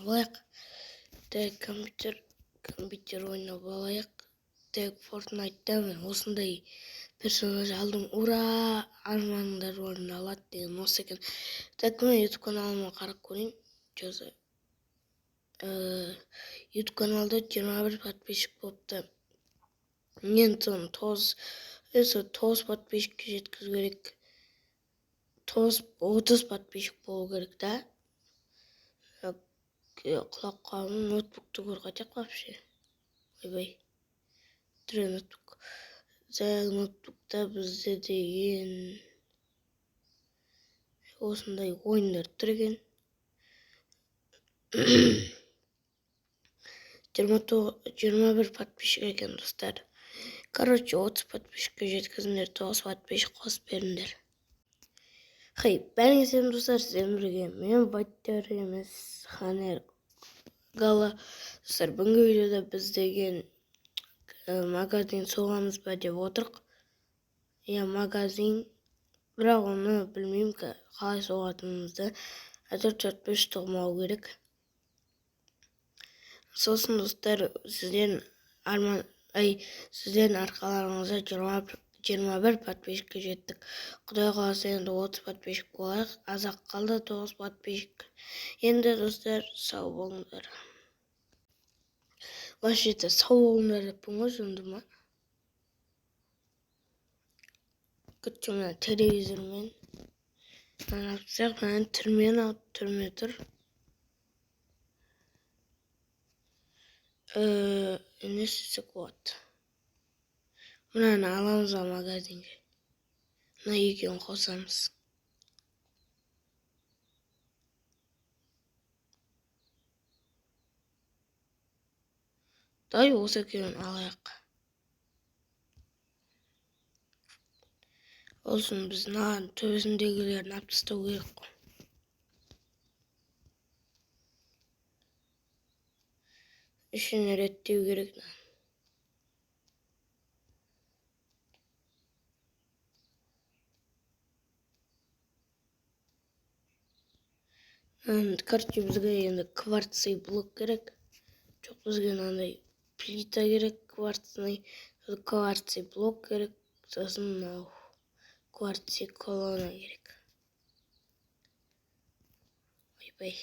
ойнап алайық. Так, компьютер ойнап алайық. Так, Fortnite'та мен осындай персонаж алдым. Ура! Армандар орындалады деген осы екен. Так, мен YouTube каналыма қарап көрейін. Жаза. YouTube каналда 21 подписчик болыпты. Мен соны 9 подписчикке жеткізу керек. 30 подписчик болу керек та. Құлап қалдым. Ноутбукты көріп қайтайық вообще. Ойбай. Түрі ноутбук. Так, ноутбукта бізде деген осындай ойындар тұр екен. 21 подписчик екен, достар. Короче, 30 подписчикке жеткізіңдер, 9 подписчик қосып беріңдер. Хей, бәріңе сәлем, достар, сіздермен бірге мен Баттер емес, Ханер Гала. Достар, бүгінгі видеода біз деген магазин соғамыз ба деп отырық. Иә, магазин, бірақ оны білмеймін қалай соғатынымызды. Әйтеуір 4-5 соғмау керек. Сосын, достар, сіздердің арқаларыңызда 21 подписчикке жеттік. Құдай қаласа, енді 30 подписчик болайық. Аз-ақ қалды 9 подписчик. Енді, достар, сау болыңдар. Вообще-то сау болыңдар деппін ғой, жынды ма? Күтші, мына телевизормен. Мына алып тастайық, мына түрмен алып, түрме тұр. Не істесек болады? Мынаны аламыз ба магазинге? Мына екеуін қосамыз. Давай осы екеуін алайық. Ол үшін біз мынаның төбесіндегілерін алып тастау керек қой. Ішін реттеу керек. Короче, бізге енді кварцевый блок керек. Жоқ, бізге мынандай плита керек, кварцный, кварцевый блок керек, сосын мынау кварцевый колонна керек. Ойбай.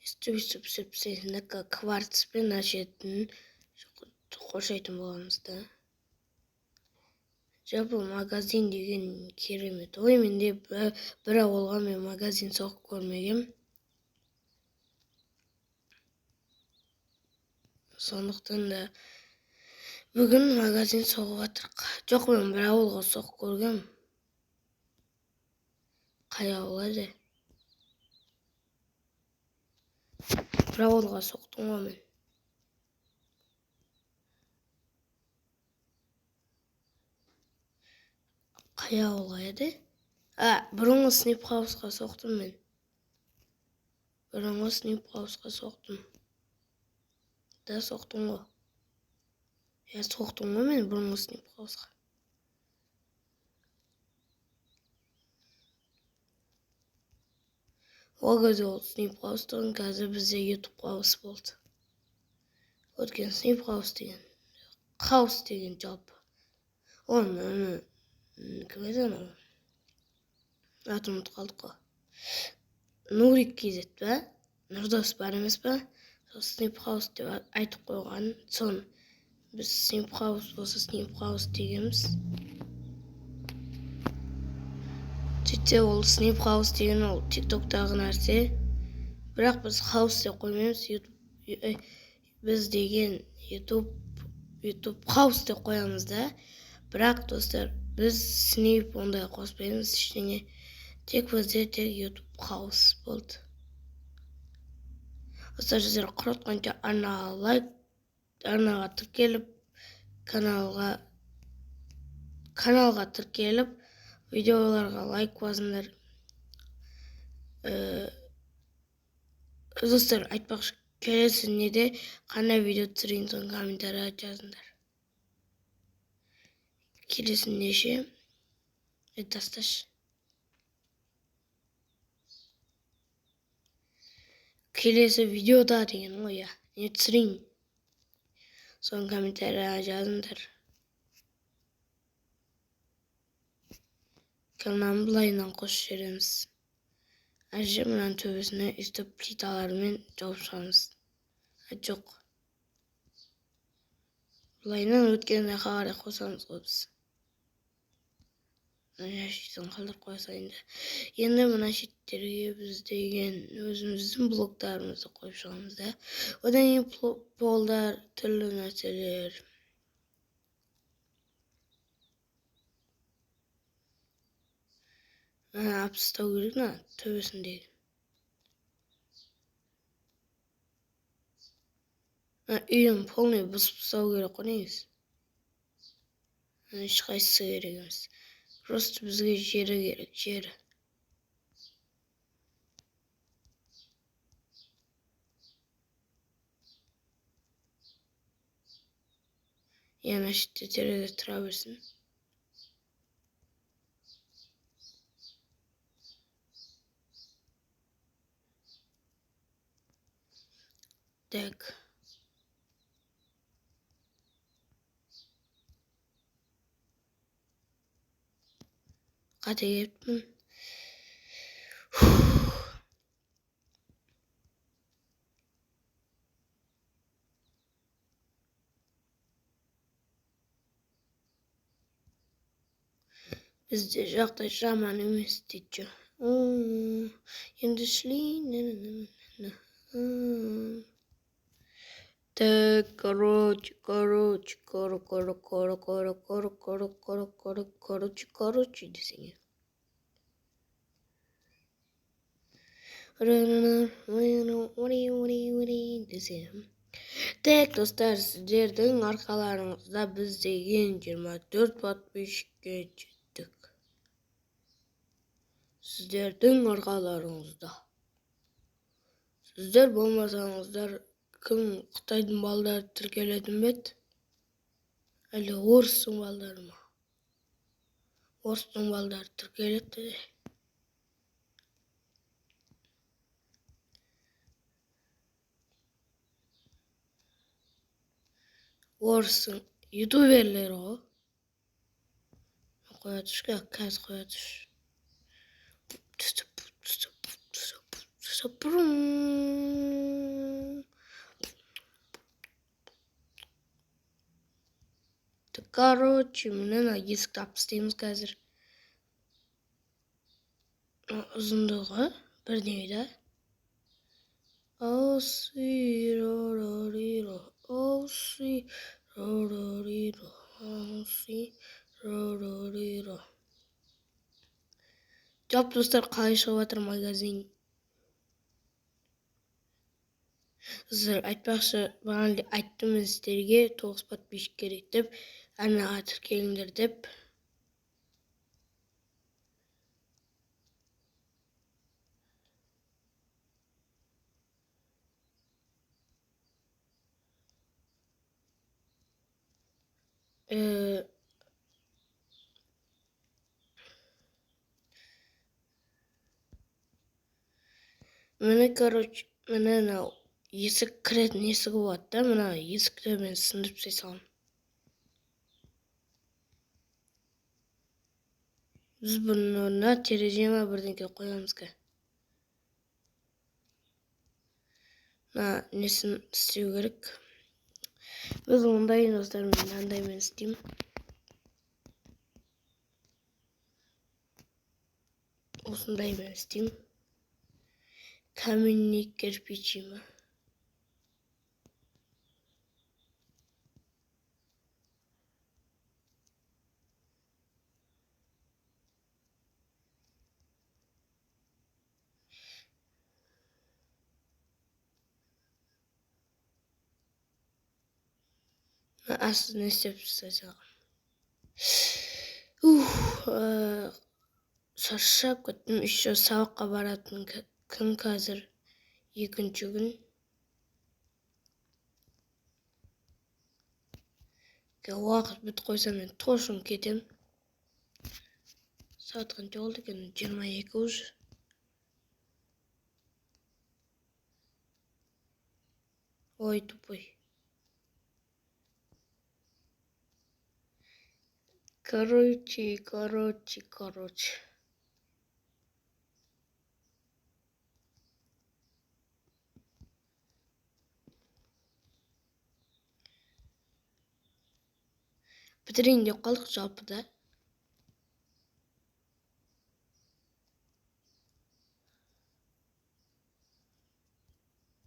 Өйстіп, өйстіп, өйстіп, өйстіп, кварцпен ашетін қоршайтын боламыз да. Жалпы магазин деген керемет. Ой, менде бір ауылға мен магазин соғып көрмегем. Сондықтан да бүгін магазин соғып жатырық. Жоқ, мен бір ауылға соғып көргем. Қай ауыл еді? Бір ауылға соқтым ғой мен. Қай ауылға еді? Бұрынғы Снейп Хаусқа соқтым мен. Бұрынғы Снейп Хаусқа соқтым. Да, соқтым ғой. Иә, соқтым ғой мен бұрынғы Снейп Хаусқа. Ол кезде ол Снейп Хаус тұғын, қазір бізде YouTube Хаус болды. Өткен Снейп Хаус деген, Хаус деген жалпы. Оны, кім еді анау? Атын ұмытып қалдық қой. Нурик KZ па? Нұрдос бар емес па? Сол Снейп Хаус деп айтып қойған. Соны біз Снейп Хаус болса Снейп Хаус дегенбіз. Сөйтсе ол Снейп Хаус деген ол TikToktағы нәрсе. Бірақ біз Хаус деп қоймаймыз. Біз деген YouTube Хаус деп қоямыз да. Бірақ, достар, біз Снейп ондай қоспаймыз ештеңе. Тек бізде тек YouTube Хаус болды. Достар, сіздер құртқанша арнаға лайк, арнаға тіркеліп, каналға тіркеліп, видеоларға лайк басыңдар. Достар, айтпақшы, Келесі неде қандай видео түсірейін, соны комментарияға жазыңдар. Келесі неше? Тасташы. Келесі видеода деген ғой, иә. Не түсірейін? Соны комментарияға жазыңдар. Мынаны былайынан қосып жібереміз. Әже мынаның төбесіне өйстіп плиталармен жауып шығамыз. Жоқ. Былайынан өткен жаққа қарай қосамыз ғой біз. Мына шетін қалдырып қоя салайын да. Енді мына шеттерге біз деген өзіміздің блоктарымызды қойып шығамыз да. Одан кейін полдар, түрлі нәрселер. Алып тастау керек мына төбесіндегі. Мына үйін полный бұзып тастау керек қой негізі. Ешқайсысы керек емес. Просто бізге жері керек, жері. Иә, мына шетте терезе тұра берсін. Так. Қате кеттім. Бізде жағдай жаман емес дейді. Енді шли. Так, короче, короче, короче, десең. Десең. Так, достар, сіздердің арқаларыңызда біз деген 24 подписчикке жеттік. Сіздердің арқаларыңызда. Сіздер болмасаңыздар, кім Қытайдың балдары тіркелетін бе еді? Әлде орыстың балдары ма? Орыстың балдары тіркеледі де. Орыстың ютуберлері ғой. Қоя түш, қазір қоя түш. Короче, міне мына есікті алып тастаймыз қазір. Ұзындығы бірдеңе да. Жалпы достар, қалай шығып жатыр магазин? Сіздер айтпақшы, бағана айттым мен сіздерге 9 подписчик керек деп, арнаға тіркеліңдер деп. Міне, короче, міне мынау есік кіретін есігі болады да, мына есікті мен сындырып тастай саламын. Біз бұның орнына терезе ма бірдеңке қоямыз ка. Мына несін істеу керек. Біз ондай достар, мен мынандаймен істеймін. Осындаймен істеймін. Каменный кирпичи ма? Астына істеп тастай салғанмын. Шаршап кеттім. Еще сабаққа баратын күн қазір, екінші күн. Уақыт бітіп қойса, мен точно кетемін. Сағат қанша болды екен? 22 уже. Ой, тупой. Короче, короче, короче. Бітірейін деп қалдық жалпы да.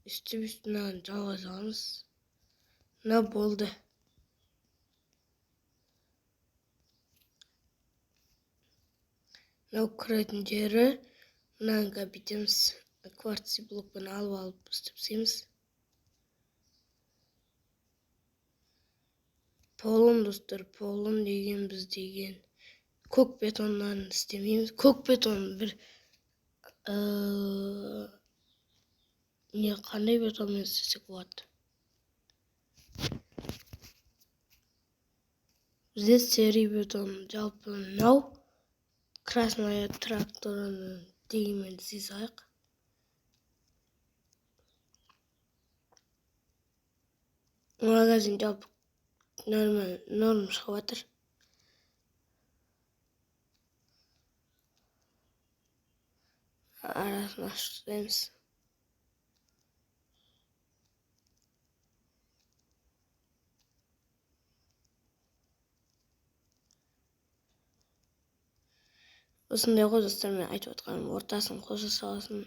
Үстіп үстіп мынаны жалға саламыз. Мына болды. Мынау кіретін жері. Мынаны бүйтеміз. Кварций блокпен алып істеп тастаймыз. Полон, достар, полон деген біз деген көк бетоннан істемейміз. Көк бетон бір не, қандай бетонмен істесек болады? Бізде серый бетон, жалпы мынау красная тракторын дегенмен істей салайық. Магазин жалпы норм, норм шығып жатыр. Арасын ашып тастаймыз. Осындай ғой, достар, мен айтып отқаным. Ортасын қоса саласың.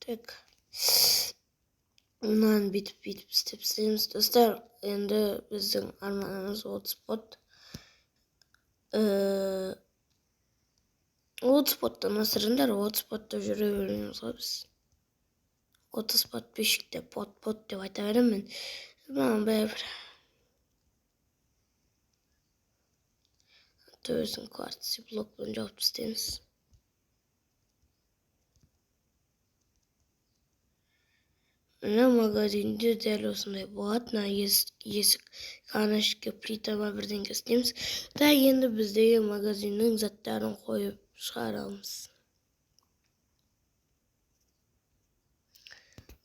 Так. Мынаны бүйтіп бүйтіп істеп тастаймыз. Достар, енді біздің арманымыз 30 под. 30 подтан асырыңдар, 30 подта жүре бермейміз ғой біз. 30 подписчик деп, под под деп айта беремін мен. Маған бәрібір. Төбесін кварций блокпен жауып тастаймыз. Мына магазинде дәл осындай болады. Мына есік, ана ішке плита ма бірдеңе істейміз. Да, енді біз деген магазиннің заттарын қойып шығарамыз.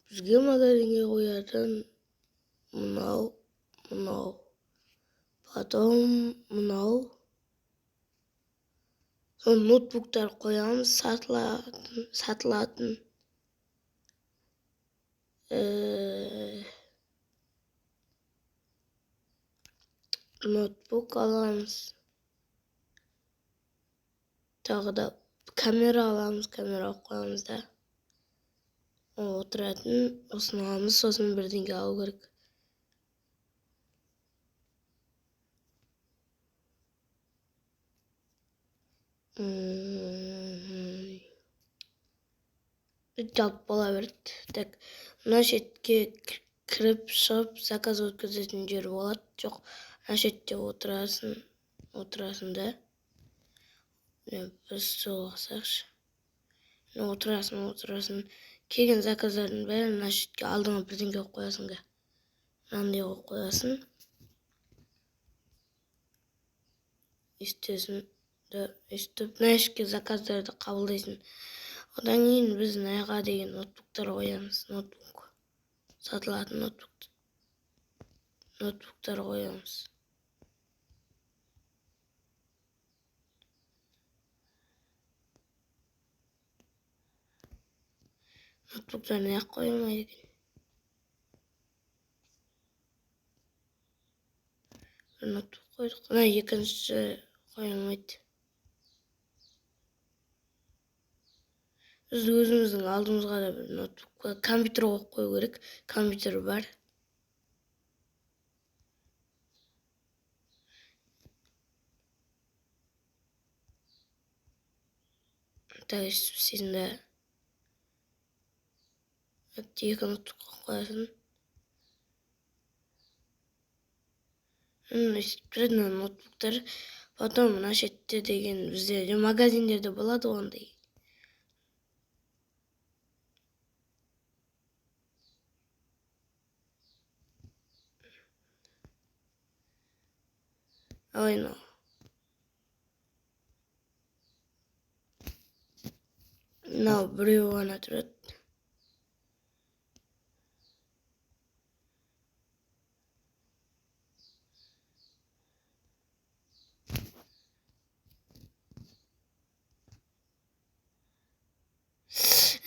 Бізге магазинге қоятын мынау, мынау, потом мынау. Сол ноутбуктар қоямыз, сатылатын. Ноутбук аламыз. Тағы да камера аламыз, камера алып қоямыз да. Отыратын осыны аламыз, сосын бірдеңе алу керек. Жалпы бола береді. Так, мына шетке кіріп шығып заказ өткізетін жер болады. Жоқ, мына шетте отырасың, отырасың да. Бір стол алсақшы. Отырасың, отырасың. Келген заказдардың бәрін мына шетке алдыңа бірдеңе қойып қоясың да. Мынандай қойып қоясың. Үстесін да, үстіп мына ішке заказдарды қабылдайсың. Одан кейін біз мынаға деген ноутбуктар қоямыз. Ноутбук. Сатылатын ноутбуктар қоямыз. Ноутбуктар неғып қойылмайды екен? Бір ноутбук қойдық. Мына екіншісі қойылмайды. Біз өзіміздің алдымызға да бір ноутбук, компьютер қойып қою керек. Компьютер бар. Так, істейсің да. Екі ноутбук қойып қоясың. Өйстіп тұрады мына ноутбуктар. Потом мына шетте деген бізде магазиндерде болады ғой ондай. Ой, мынау. Мынау біреу ғана тұрады.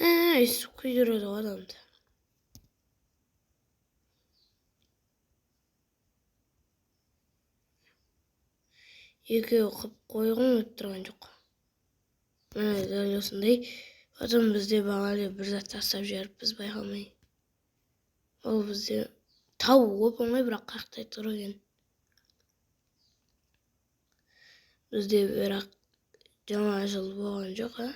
Өйстіп күйдіреді ғой адамды. Екеуі қып қойғым келіп тұрған жоқ. Міне дәл осындай. Потом бізде бағана бір зат тастап жіберіппіз байқамай. Ол бізде табу оп-оңай, бірақ қаяқта тұр екен. Бізде бірақ жаңа жыл болған жоқ, а?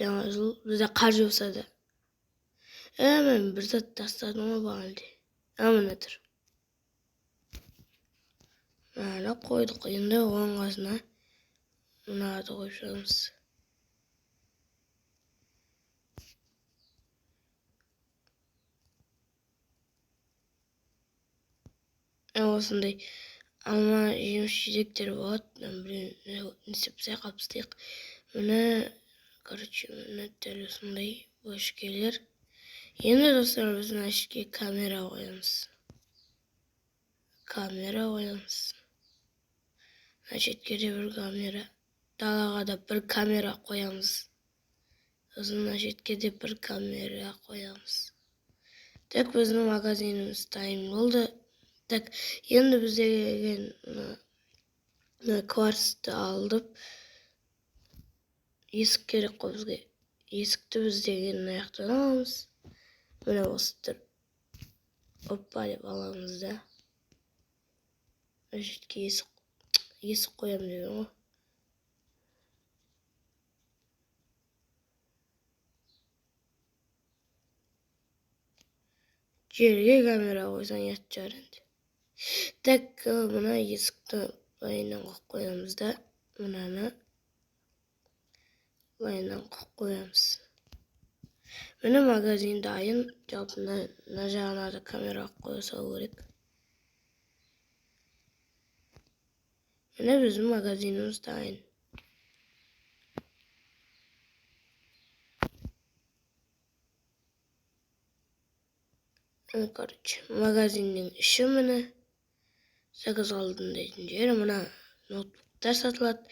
Жаңа жыл бізде қар жауса да. Мен бір зат тастадым ғой бағана. Міне тұр. Мына қойдық. Енді оның қасына мынаны қойып шығамыз. Осындай алма жеміс жидектер болады. Біреуін не істеп тастайық, алып тастайық. Міне, короче, міне дәл осындай бөшкелер. Енді достар, біз мына ішке камера қоямыз. Камера қоямыз. Мына шетке де бір камера, далаға да бір камера қоямыз. Сосын мына шетке де бір камера қоямыз. Так, біздің магазиніміз дайын болды. Так, енді біз деген мына кварцты алдып, есік керек қой бізге. Есікті біз деген мына жақтан аламыз. Міне осы тұр. Оппа деп аламыз да. Мына жерге есік қоямын деген ғой. Жерге камера қойсаң ұят шығар енді. Так, мына есікті былайынан қойып қоямыз да, мынаны былайынан қойып қоямыз. Міне магазин дайын. Жалпы мына жағына да камера қоя салу керек. Міне біздің магазиніміз дайын. Короче, магазиннің іші міне. Заказ алдым дейтін жері. Мына ноутбуктар сатылады,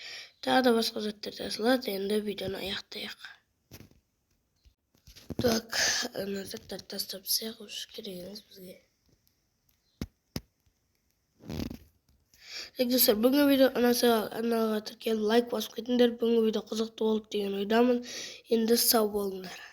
тағы да басқа заттар сатылады. Енді видеоны аяқтайық. Так, мына заттарды тастап тастайық, уже керек емес бізге. Так, достар, бүгінгі видео ұнаса арнаға тіркеліп лайк басып кетіңдер. Бүгінгі видео қызықты болды деген ойдамын. Енді сау болыңдар.